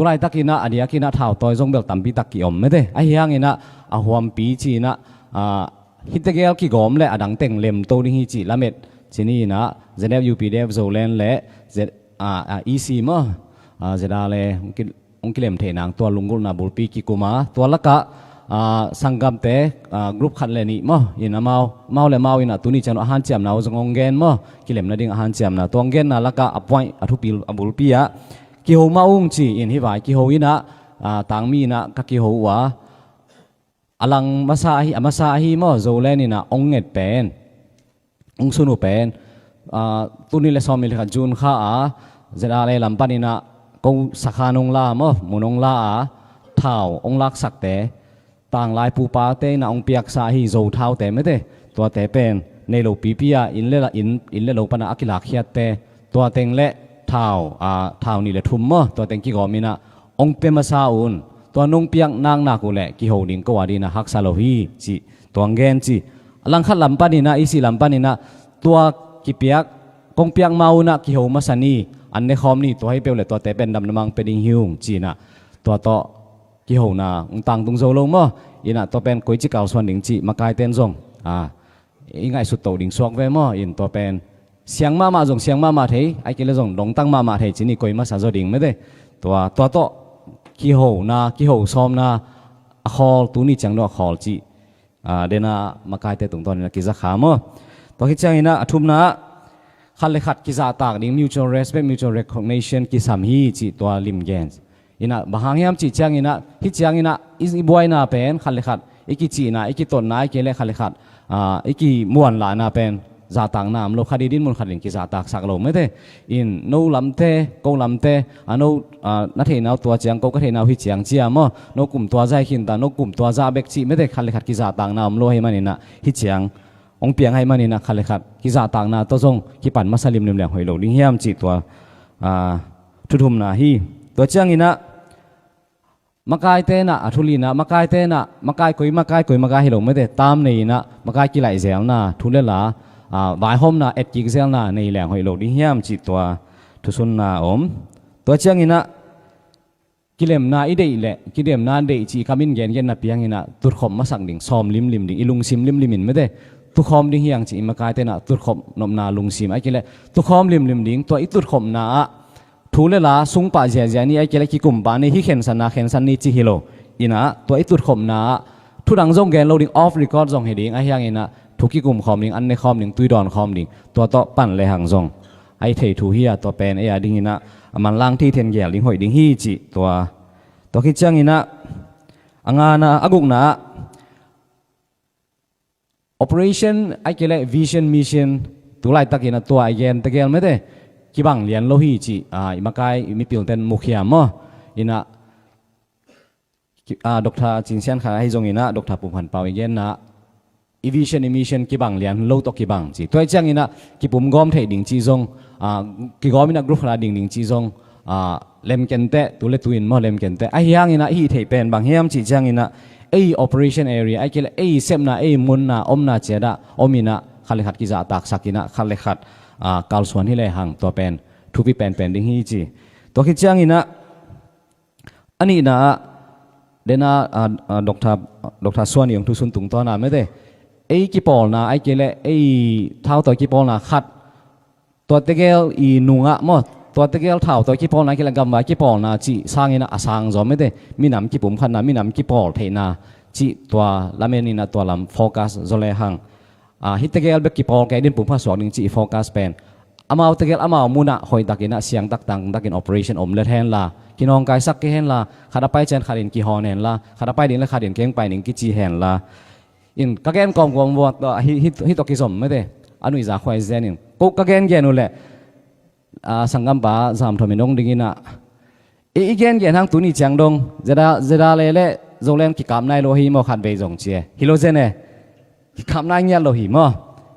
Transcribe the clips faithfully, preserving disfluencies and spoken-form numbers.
Tulaitak inah a diak inah thautawi zong bel tampi tak ki-om mete. Ahi hang inah a huampi ci inah, ah, hih tegel kigawm le a dang teng lemto ding hi cih lamet ci ni inah Z F U P D F Zoland le Z, ah, ah, E C maw, ah, Z R le hong ki, hong kilem theih nang tua lunggulhna bulpi kikum a, tua lakah, ah, sanggamte, ah, group khat le nih maw, in amau, amau le amau inah tuni ciang a hanciamna uh zong hong gen maw, kilem nading a hanciamna. Tua hong genna lakah a point, a thupil, a bulpi ah kiho mah ung ci in, hih vai kiho inah, ah, tangmi inah ka kiho uh a, a lang masa ahi, a masa ahi maw, Zoland inah hong nget pen, hong sun uh pen, ah, tul nih le sawmnih le khat June kha a Z R le lam pan inah ko sakhan hong la maw, mun hong la a, thau hong laksakte, tanglai pupate inah hong piaksa ahi Zo thaute mete, tuate pen nei lo pipi a inn le la, inn, inn le lo pan a a kilakkhiatte, tua teng le thau, ah, thau nih le thum maw, tua teng kigawm inah hong pia masa un. Tua nong piak naknak uh leh kiho ding ko a ding inah haksa lo hi ci, tua hong gen ci. A langkhat lam pan inah, E C lam pan inah tua kipiak, kong piak ma un ah kiho masa ni, an ne khawm ni, tua hi peuh le tuate pen damdam a hong pia ding hi ung ci inah tua tawh kihona hong tangtung zo lo maw. Inah tua pen koici kalsuan ding cih makaite in zong, ah, i ngaihsut toh ding suak ve maw. In tua pen siang mahmah zong siang mahmah thei, ahih kei leh zong dongtang mahmah thei ci ni, koi masa zaw ding mete. Tua, tua tawh kihona, kiho sawmna a khawl, tuni ciang dong a khawl cih, ah, dena makaite tungtawn inah kiza kha maw. Tua khit ciang inah a thumna ah khat le khat kizahtak ding, mutual respect, mutual recognition kisam hi cih tua lim gen. Inah bang hang hiam cih ciang inah, hih ciang inah i, i buaina pen khat le khat i kicihna, i kitotna, ahih kei leh khat le khat, ah, i kimuanlahna pen zahtakna om lo, khat i dinmun khat in kizahtaksak lo mete. In no lamte, ko lamte, a no, ah, na theihna uh tua ciang, ko ka theihna uh hih ciang ci a maw, no kum tua zah hi khin ta, no kum tua zah bek cih mete, khat le khat kizahtakna om lo ahih man inah hih ciang hong piang ahih man inah khat le khat kizahtakna tawh zong kipan masa limlim leng hoih lo ding hiam cih tua, ah, thu thumna hi. Tua ciang inah makaite inah, a thu lina, makaite inah, makai koi, makai koi, makai hi lo mete, tam nei inah makai kilaih zelna, thu le la, ah, vaihawmna, etkik zelna nei leng hoih lo ding hiam cih tua thusunna om. Tua ciang inah kilemna i deih leh, kilemna deih cih ka min gengenna piang inah tutkhop masak ding, sawm limlim ding, i lungsim limlim in mete, tukhawm ding hi hang cih i makaite inah tutkhop nopna lungsim, ahih kei leh tukhawm limlim ding, tua i tutkhopna ah thu le la sungpah ziazia ni, ahih kei leh kikum pah ni, hih khensanna khensan ni cih hi lo. Inah tua i tutkhopna ah thu dang zong gen lo ding, off record zong hi ding, ahi hang inah thu kikum khawm ding, an ne khawm ding, tui dawn khawm ding, tua tawh pan le hang zong a i thei thu hi a, tua pen ei a ding inah a manlang thei then gel ding hoih ding hi cih tua. Tua khit ciang inah a ngana, a gukna ah operation, ahih kei leh vision, mission, tulaitak inah tua i gen tegel mete, kibang lian lo hi cih, ah, i makai, i mipilten mukhiam maw. Inah, ah, Doctor Cin Sian Khan ahi zong inah, Doctor Pum Khan Pau i genna, i vision, i mission kibang lian lo tawh kibang ci. Tua i ciang inah kipum gawm theih ding cih zong, ah, kigawm inah group khat a ding ding cih zong, ah, lemkenteh, tu le tu in maw lemkenteh. Ahi hang inah i hih theih pen bang hiam cih ciang inah ei operation area, ahih kei leh ei sepna, ei munna, omna ciat ah om inah khat le khat kizahtaksak inah khat le khat, ah, kalsuan hi le hang tua pen thupi penpen ding hi ci. Tua khit ciang inah a nihna ah, dena, ah, ah, Doctor, Doctor Suan i hong thusun tungtawn a mete, ei kipawlna, ahih kei leh ei thautawi kipawlna khat, tua tegel i nungah maw, tua tegel thautawi kipawlna, ahih kei leh gamvai kipawlna cih sang inah a sang zaw mete, minam kipumkhatna, minam kipawl theihna cih tua lamen inah tua lam focus zaw le hang, ah, hih tegel bek kipawl kei din pumkhat suak ding cih i focus pen amau tegel amau munah hoihtak inah siangtak tangtakin operation om let henla, kinawngkaisak kei henla, khat a pai ciang khat in kihawn henla, khat a pai ding le khat in keng pai ning kici henla. In ka gen kawmkawm uh ah, hih, hih, hih tawh kizom mete, a nuihza khuai zen in ko ka gengen uh leh, ah, sanggampa Zam Thom in hong ding inah, i, i gengen hang tuni ciang dong Z R, Z R le le Zoland kikap nai lo hi maw, khatvei zong ci e. Hi lo zen e. Kikap nai ngiat lo hi maw.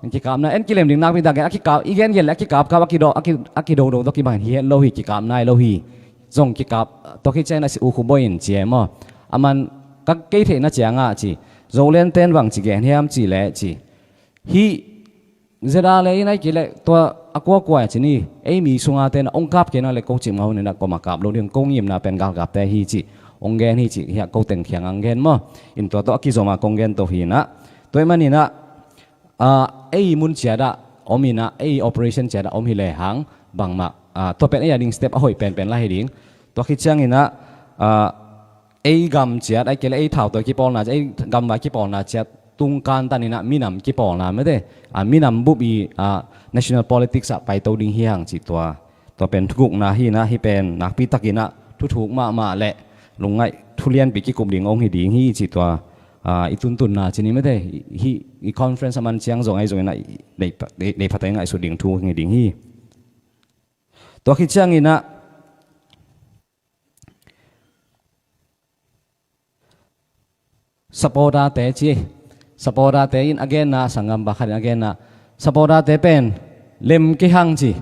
Kikap nai, en kilem ding nakpi tak gen, a kikap, i gengen leh a kikapkap, a kido, a ki, a kidodo tawh kibang hi het lo hi, kikap nai lo hi. Zong kikap, tua khit ciang inah si U Khu Bawi in ci e maw. Aman ka, kei theihna ciang ah ci, Zoland ten bang ci gen hiam cih leh ci, hih Zeda le in ai kei le tua a kuakua ci ni, ei mi sunga te na ong kap kei na le ko cim ngau ni na koma kap lo ding, ko ngimna pen galkapte hi ci, ong gen hi ci, hiah ko teng khiang ang gen maw. In tua tawh a kizoma kong gen to hi na. Tua i man i na, ah, ei mun ciada om i na, ei operation ciada om hi le hang, bangmah, ah, tua pen ei a ding step a hoih penpen la hi ding. Tua khit ciang i na, ah, ei gam ciat, ai kei le ei thautawi kipawlna ciat, ei gamvai kipawlna ciat, tung kantan i na minam kipawlna mete. A minam bup i, a national politics ah paito ding hi hang ci tua. Tua pen thugukna hi na, hi pen nakpi tak i na thuthuk mahmah le lungngaih thulianpi kikup ding ong hi ding hi ci tua. A, i tuntunna ci ni mete, hi, i conference a man ciang zong ai zong i na, i, nei, nei, nei phatei ngaihsut ding thu hi ding hi. Tua khit ciang i na, supporter-te ci. Supporter-te in a genna, sanggam pakhat in a genna, supporter-te pen lem kei hang ci.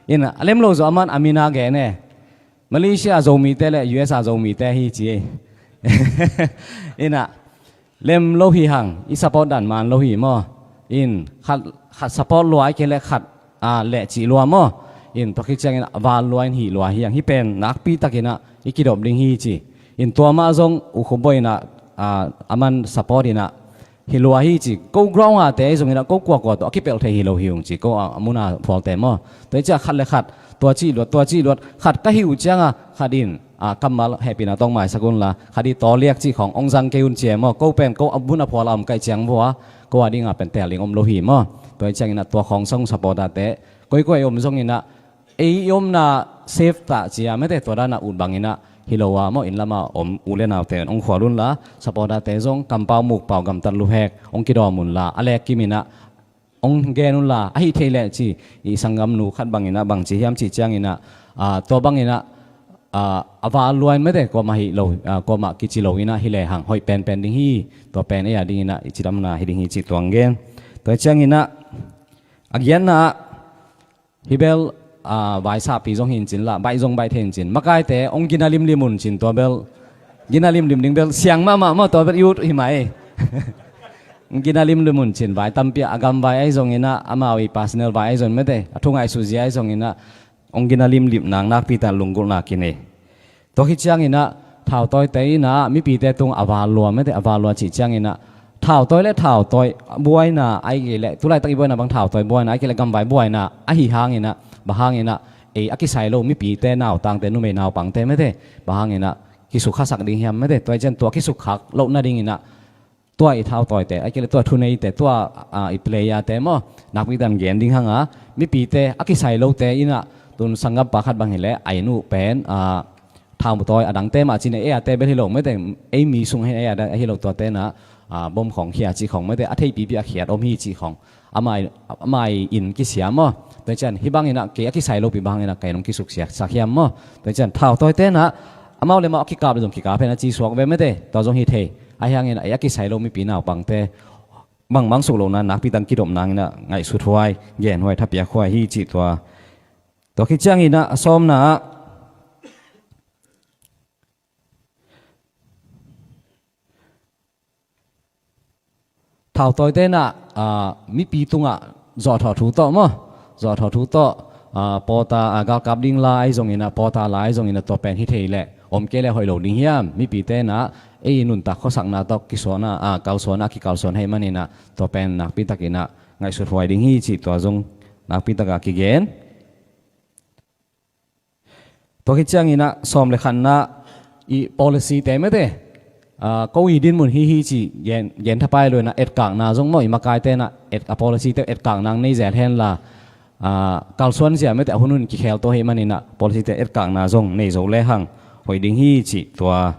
In a lem lo zaw a man a min a gen e. Malaysia Zomite le U S A Zomite hi ci. In a lem lo hi hang, i support dan man lo hi maw. In khat, khat support lua ai kei le khat, a, leh cih lua maw. In tua khit ciangin a val lua in hih lua hi hang, hi pen nakpi tak i na i kidop ding hi ci. In tua mah zong U Khum Bawi i na, a, a man support i na hih lua hi ci. Ko ground a te zong i na ko kuakua tawh a kipelh thei hi lo hi ung ci, ko a, a mun a phualte maw. Tua hi ciah khat le khat tua cih luat, tua cih luat, khat ka hih uh cianga khat in, a, kammal hehpihna tawh maisak unla, khat i tawliak cih khawng ong zang kei un ci e maw. Ko pen ko a bun a phual a om kaih ciang vua, ko a dinga pen tel ding om lo hi maw. Tua hi ciangin a tua khawng sang supporter-te koikoi om zongin a, ei i omna safe tah ci a mete, tua dana ut bangin a hi lo a maw, inn lama om u le naute ong khual unla, supporter-te zong kampau mukpau gamtat luhek ong kidawm unla, a lek kimin a ong gen unla, a hih thei leh ci, i sanggamnu khat bangin a bang ci hiam cih ciangin a, a, tua bangin a, a, a val lua in mete, kuamah hih lo, a, kuamah kici lo in a hi le hang hoih penpen ding hi. Tua pen ei a dingin a i cidamna hi ding hi cih tuang gen. Tua hi ciangin a, a giatna ah, hi bel, a, vaisahpi zong hi in cin la, baih zong baih thei in cin, makaite ong gina limlim un cin, tua bel gina limlim ding bel siang mahmah maw, tua bel i ut hi mai. Ong gina limlim un cin, vai tampi a gamvai ai zongin a, amau i personal vai ai zong mete, a thu ngaihsut zia ai zongin a, ong gina limlim nang nakpi tak lunggulhna kinei. Tua khit ciangin a, thautawite in a mipite tung a val lua mete, a val lua cih ciangin a, thautawi le thautawi buaina ai kei le, tulaitak i buaina bang thautawi buaina ai kei le gamvai buaina ahi hangin a, bang hangin a, ei a kisai lo mipite, nautangte, numei naupangte mete, bang hangin a kisukhasak ding hiam mete. Tua hi cian tua kisukkhak loh nadingin a, tua i thautawite ai kei le tua thuneite, tua, a, i player-te maw, nakpi tak in gen ding hang a, mipite a kisai lote in a, tun sanggampa khat bang hi le, a inn uh pen, a, thautawi a dangte mah cin a, ei a te bel hi lo mete, ei mi sung hi ei a dang hi lo, tuate na, a, bom khawng khia cih khawng mete, a theipipi a khiat om hi cih khawng, amai, amai in kisiam maw. Tua hi cian hih bangin a kei a kisai lopi bang hangin a kei nong kisuksiasak hiam maw. Tua hi cian thautawite na amau le amau a kikap le zong kikap hen a ci suak ve mete, tua zong hi thei. Ahi hangin a, ei a kisai lo mipi naupangte bangmah suk lohna nakpi tak in kidop nangin a ngaihsut huai, gen huai, thapiak huai hi cih tua. Tua khit ciangin a, a sawmna ah, thautawite na, a, mipi tungah zawhthawh thu tawh maw, zawhthawh thu tawh, a, pawta, a, galkap ding la ai zongin a, pawta la ai zongin a, tua pen hi thei leh om kei le hoih lo ding hiam? Mipite na ei nuntak khuasakna tawh kisuana, a, kalsuana, a kikalsuan hei manin a, tua pen nakpi takin a ngaihsut huai ding hi cih tua zong nakpi taka kigen. Tua khit ciangin a, sawm le khatna i policy-te mete, a, ko i dinmun hi hi ci gen, gen thapai lo in a, etkakna zong maw, i makaite na et, a policy-te etkakna nei zel hen la, a, kalsuan zia mete a hun hun kikhel to hei manin a, policy-te etkakna zong nei zo le hang hoih ding hi cih tua.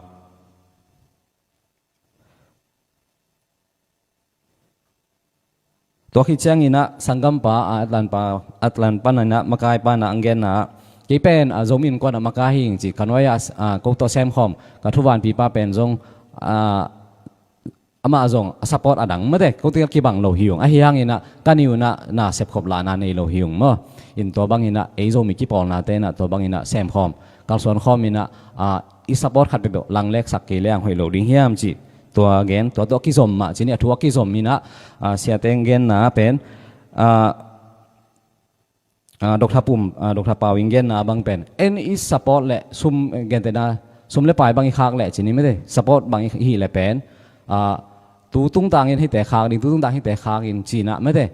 Tua khit ciangin a, sanggampa, a, Atlanpa, Atlan pan a, makai pan a, ang genna, kei pen, a, Zomi Innkuan a makai hi ing ci, ka nuai a, a, ko tawh semkhawm ka thuvanpipa pen zong, a, amah zong a support a dang mete, ko tel kibang lo hi ung. Ahi hangin a, ka ni un a, na sepkhop lahna nei lo hi ung maw. In tua bangin a, ei Zomi kipawlnate na, tua bangin a, semkhawm kalsuan khawm in a, a, i support khat peuhpeuh langleksak kei le ang hoih lo ding hiam cih tua gen, tua tawh a kizom mah ci ni, a thu a kizom in a, a, siate genna pen, a, Ah, Dr. Pum, ah, Dr. Pau in genna bang pen, en i support le sum, eh, gentehna, sum le pai bang i khak le cih ni mete, support bang i hih le pen, ah, tu tungtang in hihte khak ding, tu tungtang hihte khak in cih na mete,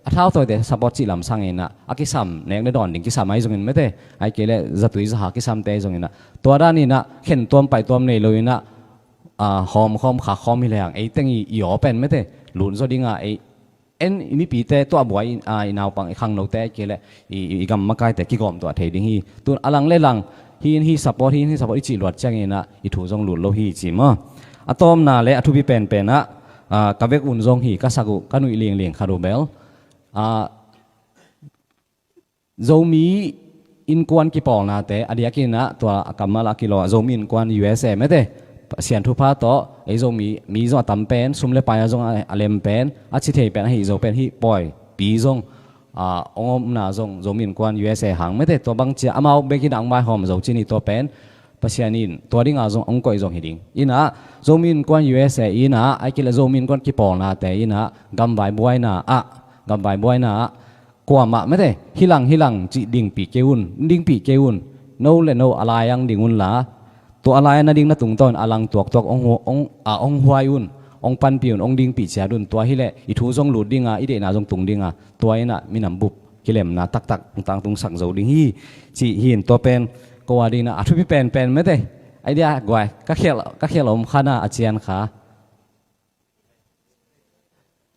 a thautawite support cih lam sang in ah, a kisam nek le dawn ding kisam ahi zongin mete, ahih kei le zatui zaha kisamte ahi zongin ah, tua dan in ah khen tuam pai tuam nei lo in ah, ah, hawm khawm khak khawm hi le hang, ei teng i, i aw pen mete, lut zaw ding a, ei en i mipite tuah buai in, ah, i naupang i khangnote ahih kei le i, i, i gam makaite kigawm tuah thei ding hi. Tun a lang le lang, hi in hi support, hi in hi support i cih luat ciangin ah i thu zong lut lo hi ci maw. A tawpna le a thupi penpen ah, ah, ka vek un zong hi, ka sak uh, ka nuih lingling khat uh bel, ah, Zomi Innkuan kipawlnate, a diakin ah tua a kammal a kilawh Zomi Innkuan U S A mete, Pasian thupha tawh ei Zomi, mi zong a tam pen, sum le pai a zong a, a lem pen, a ci thei pen, a hih zo pen, hih pawipi zong, ah, hong omna zong Zomi Innkuan U S A hang mete, tua bang cia amau bek in ah hong vaihawm zo cih ni, tua pen Pasian in tua ding a zong hong koih zong hi ding. In ah Zomi Innkuan U S A in ah, ahih kei le Zomi Innkuan kipawlnate in ah gamvai buaina ah, gamvai buaina ah, kuamah mete, hi lang hi lang cih dingpih kei un, dingpih kei un, no le no a lai ang ding un la, tua a lai a na ding na tungtawn a lang tuaktuak hong hu-, hong, ah, hong huai un, hong panpih un, hong dingpih ciat un, tua hi leh i thu zong lut ding a, i deihna zong tung ding a, tua in ah minam bup kilemna taktak hong tangtungsak zo ding hi, cih hi in tua pen ko a ding in ah a thupi penpen mete, idea guai, ka khial, ka khial om kha na a cian kha.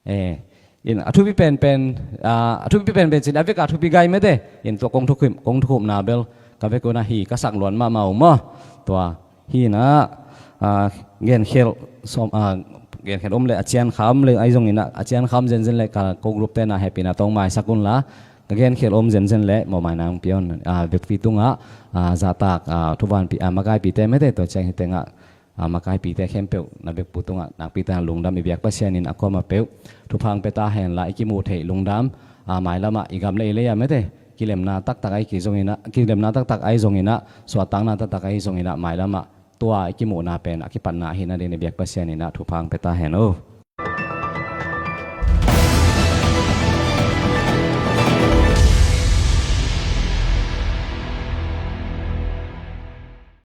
Eh, in a thupi penpen, ah, a thupi penpen cin a vek a thupi gai mete. In tua kong thukhupna bel ka vek un ah hi, ka sak luat mahmah uh maw. Tua hi in ah, ah, genkhelh sawm, ah, genkhelh om le a cian kha om le ahi zongin ah, a cian kha om zenzen le ka ko group te na hehpihna tawh maisak un la. Ka genkhelh om zenzen le mawhmai nang pion, ah, vekpi tungah, ah, zahtak, ah, thuvanpi, ah, makaipite mete, tua ciang hi tengah, ah, makaipite khempeuh na vekpi tungah nakpi tangin lungdam i biak Pasian in a kuamah peuh thupha hong pia ta hen la, i kimuh theih lungdam, ah, mailamah i gam le i lei ah mete, kilemna taktak ahi kei zongin ah, kilemna taktak ahi zongin ah, suahtakna taktak ahi zongin ah, mailamah tua i kimuhna pen a kipatna ahihna dingin i biak Pasian in ah thupha hong pia ta hen aw.